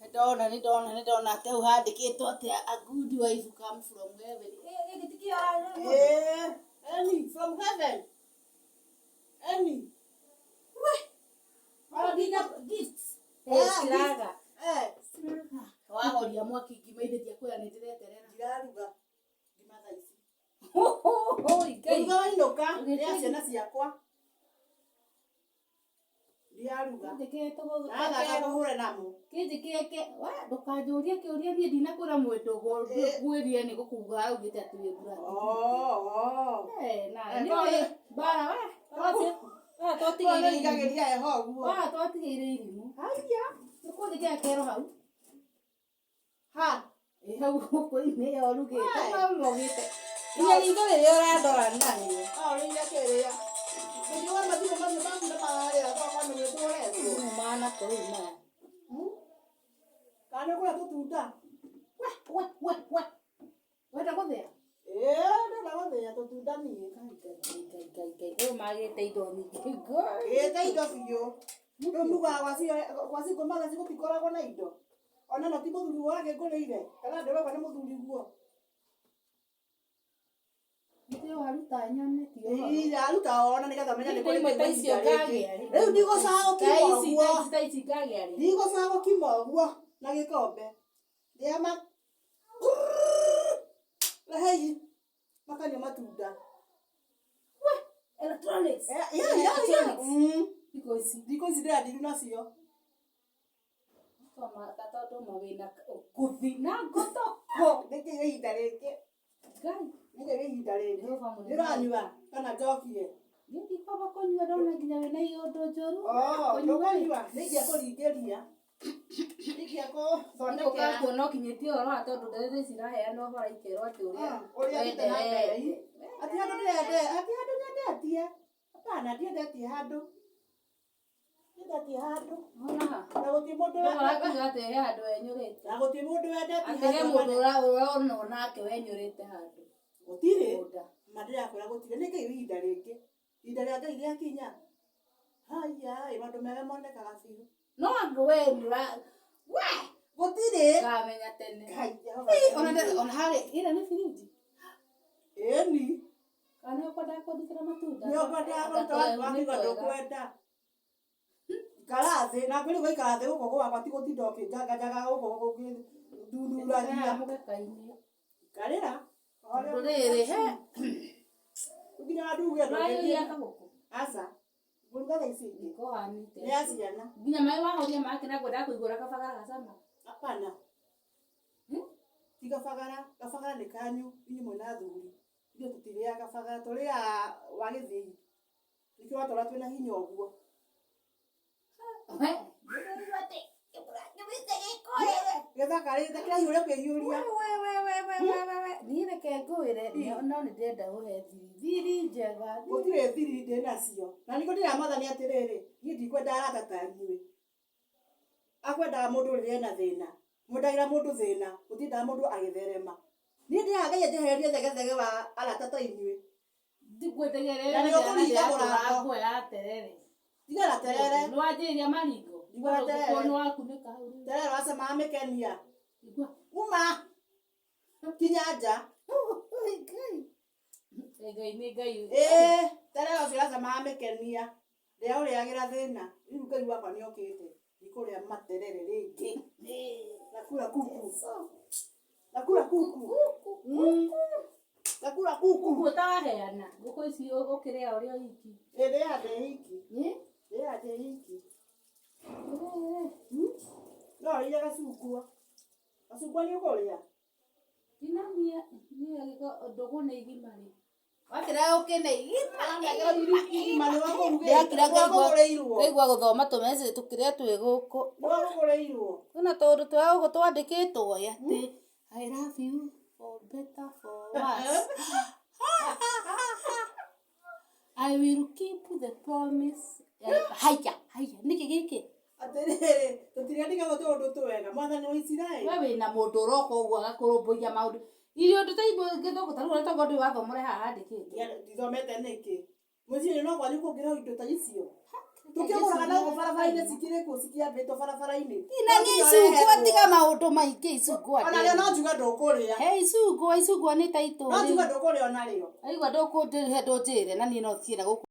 Nĩndona, nĩndona, nĩndona atĩ hau handĩkĩtwo atĩ a good wife come from heaven. Eh, gĩkĩ ti kĩo Eh, Eni, from heaven. Eni. We. Mara Nginya gifts. Eh, Eh, ciraga. Eh, Ciraga. Wahoria mwaki ngima ithe ndiakwĩra nĩ ndĩreterera. ndiraruga. Ngima thaa ici. Hoi, Ngai. Kũruga wainũka, nĩ ciana ciakwa. Ndiraruga. Ndathaka kũhũre namo. Kĩnjĩkĩre we ndũkanjũrie kĩũria niĩ ndinakwĩra mwĩndũgũ ngwĩrire nĩ gũkuga augĩte atĩ wĩ mbura. Oh, oh. Eh, na Eh, nĩ korwo ũĩ mbara we. Wa twatigĩire irimũ. Igagĩria heho ũguo. Wa twatigĩire irimũ. Haiya. Nĩkũnjĩkĩra kero hau. Ha. Ĩ hau gũkũ-inĩ ĩyo ũrugĩte. Wee. Mau maugĩte. Nginya ritho rĩrĩa ũrandora narĩo. Ah, ũrĩire kĩrĩa. Ndio mathimũ macio maku nĩ mararĩra kwa nĩ tũretwo. Mana kũu maya. Kana nĩ ũkũrĩa tũtunda? We we we we. Wenda gũthĩa? Ĩĩ, ndĩrenda gũthĩa tũtunda niĩ. Ngai Ngai Ngai Ngai Ngai. Ũyũ magĩte indo nyingĩ. Ngai. Gĩte indo biũ. Rĩu mugaga gwa cingũ matha gũtikoragwo na indo. Ona no ti mũthuri wagĩngũrĩire kana ndĩroka nĩ mũthuri guo. Nĩkĩo waruta nyone ti ũhoro. Ĩĩ, aruta ona nĩgetha menye nĩ Indo kũrĩ imwe ta kĩndũ icio ihinda rĩngĩ. ngagĩa rĩ. Rĩu ndigũcaga Ta gũkima ici ũguo. ta ici ta ici ngagĩa rĩ. Ndigũcaga gũkima ũguo na gĩkombe. Rĩa ma rehei makanyua matunda. We electronics. Eh, yeah, yeah, yeah. Electronics. Thikũ ici. Thikũ ici ndĩrandiru nacio. Tondũ tondũ ma wĩna ngũthi na ngotoko. Nĩkĩ ihinda rĩngĩ? Ngai. Nĩkĩ ihinda rĩngĩ? Jehova mũnene. Nĩũranyua kana njokie? Niĩ ndikwamba kũnyua ndona nginya wĩna iũndũ njũru. Oh, Kũnyua rĩ. ndũkũnyua? Nĩingĩakũringĩria. Nĩingĩakũthondekera. Ũkaga kuona ũkinyĩtie ũhoro wa tondũ ndeto ici iraheana ũhoro ikerwo atĩ ũrĩa Ah, ũrĩa thiĩte na mbere. wenderete. Ati handũ ndĩrende, ati handũ nyendetie. Hapana, ndiendetie handũ. Ndiendetie handũ. Wona ha? Na gũtirĩ mũndũ Ndũgũ ũrakiuga atĩ he handũ wenyũrĩte. na gũtirĩ mũndũ wendetie Atĩ he handũ mũndũ ũronwo nake wenyũrĩte handũ. Gũtirĩ. Mũgũnda. Ma ndĩrakwĩra gũtirĩ. Nĩ Ngai ihinda rĩngĩ. Ihinda rĩa Ngai rĩakinya. Haya, ĩ maũndũ mega monekaga biũ. No andũ we nĩũra we Gũtirĩ. ngamenya tene. Ngai Jehova. Ĩ, ona ona harĩ ĩrĩa nĩ birinji. Ĩni. Kana nĩ ũkwendaga kũndutĩra matunda? Nĩ ũkwendaga kũruta wakiuga ndũkwenda. Ikara thĩ, na kwĩrĩ gũikara thĩ gũkũ gwakwa ti gũtinda ũkĩnjanganjanga gũkũ ũgĩthuthuragia. Mũgeka-inĩ. Ikarĩra. Tondũ rĩrĩ he Nginya nduge ũrayũria kagũkũ. Aca. Ngũruga thaa ici ingĩ. Kũhanĩte. Nĩ ya ciana. Nginya maĩ wahoria make na ngwendaga kũigũra kabagara gacama. Hapana. Hmm? Ti kabagara, kabagara nĩ kanyu inyuĩ mwĩna athuri. Ithuĩ tũtirĩaga kabagara, tũrĩaga wa gĩthĩi. Nĩkĩo watũra twĩna hinya ũguo. We, ndĩraigua atĩ kĩmũrangĩrĩte gĩko wewe. Gĩthakarĩte kĩrahiũria kĩhiũria. We, we, we, we, we, we, we. Niĩ reke ngwĩre no nĩ ndĩrenda ũhe thiri thiri njega. Gũtirĩ thiri ndĩ nacio. Na nĩkĩo ndĩramwathani atĩrĩrĩ, niĩ ndikwenda arata ta inyuĩ. Akwendaga mũndũ rĩrĩa ena thĩna. Mwendagĩra mũndũ thĩna, mũtiendaga mũndũ agĩtherema. Niĩ ndĩraga Ngai anjehererie thegethege wa arata ta inyuĩ. Ndigwĩtegerera Na nĩ ũkũringa mũrango. nguo ya terere. Tiga na terere. Nĩ wanjĩrĩria maringo. Ndigua na terere. Nĩ wakunĩka hau rĩu. Terere wacamaga mĩkenia. Igua. Uma. Kinya nja. Ngai. Ngai nĩ Ngai. Ĩĩ, terere ũcio ũracamaga mĩkenia. Rĩa ũrĩagĩra thĩna. Rĩu Ngai wakwa nĩ okĩte. Ndikũrĩa materere rĩngĩ. Nakula kuku. Nakula kuku. Nakula kuku. Kuku ũtaraheana. Ngũkũ ici ũkĩrĩa ũrĩ o iki. Ĩ ndĩaga ndĩ iki. Ĩ? Ndĩaga ndĩ iki. No ũrĩire gacungwa. Gacungwa nĩ ũkũrĩa? Ndinamia niĩ angĩkorwo ndũgũ nĩ igima rĩ. Wakĩra ũkĩne igima. Igima nĩ wakũrugĩirwo. Ndĩrakira Nĩ wakũgũrĩirwo. ngaigua gũthoma tũmessage tũkĩrĩa twĩ gũkũ. Nĩ wakũgũrĩirwo. Kwĩna tũũndũ twa gũkũ twandĩkĩtwo ĩ atĩ I love you for better for worse. I will keep the promise. Haya, haya, nĩkĩ gĩkĩ? Atĩrĩrĩ, tũtirandĩkagwo tũũndũ twega. Mwathani wa Isiraeli. We wĩna mũndũ ũroka ũguo agakũrũmbũiya maũndũ. Irio ũndũ ta imwe gĩthũngũ ta rĩu ona tokorwo ndũĩ wathoma ũrĩa haha handĩkĩtwo. Ndithomete nĩkĩ? Mũciĩ no kwanyu kũngĩrehwo indo ta icio. Tũkĩgũraga na gũkũ barabara. Barabara-inĩ cikĩrĩ kũ cikĩambĩtwo barabara-inĩ. Na No nĩ nginya icungwa ũreherwo. tiga maũndũ maingĩ icungwa. Ona rĩo no njuge ndũkũrĩa. He icungwa, icungwa nĩ ta No njuge itũrĩ. ndũkũrĩa onarĩo. Aigua ndũkũndĩhe ndũnjĩre na niĩ no thiĩ na gũkũ.